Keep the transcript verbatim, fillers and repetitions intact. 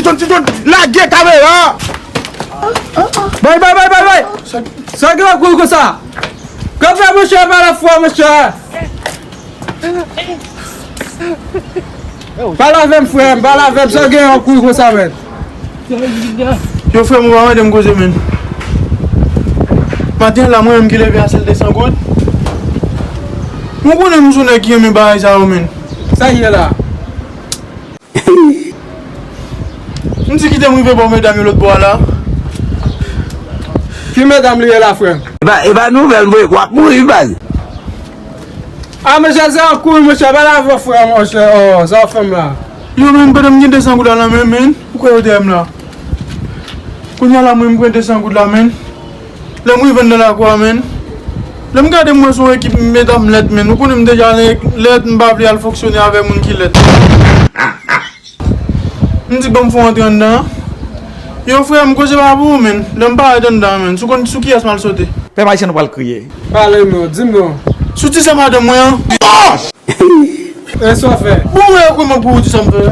Ti John, Ti John, lage kamera! Bay, bay, bay, bay, bay! Sa gen ankouri konsa? Kanpe, monchè, pa la fwa, monchè! Pale avè m, frè m, pale avè m, sa gen ankouri konsa, menn? Yo, frè m, ou pa mande m koze, menn. Maten la, mwen menm ki leve a sèl de san goud. Ou konnen m sou nèg ki renmen bagay sa yo, menn. Sa ye la? M di kite m rive ba w medam yo lòt bò a la. Ki medam li ye la, frè m? E pa, e pa nouvèl m voye, w ap mouri, baz. A, men Jezi, an kouri, monchè, pale avè w, frè m, monchè. Oh, sa w fè m la? Yo, menn, pandan m gen de san goud la nan men m, menn, ou kwè yo dèyè m la? Kounye a la, mwen, m pran de san goud la, menn. Lè m rive anndan lakou a, menn, lè m gade, m wè se yon ekip medam lèd, menn. Ou konnen m deja lèd, m pa vle al fonksyone avè moun ki lèd. M di, "Ban m fè yon antre anndan." Yo, frè m, koze pa pou ou, menn. Lè m parèt anndan, menn, sou konn sou kiyès m al sote? Pèp ayisyen, nou pral kriye. Pale non, di m non. Sou ti sè madanm mwen an. E sa w fè? Bon, wè, kòman pou ou di sa m fè?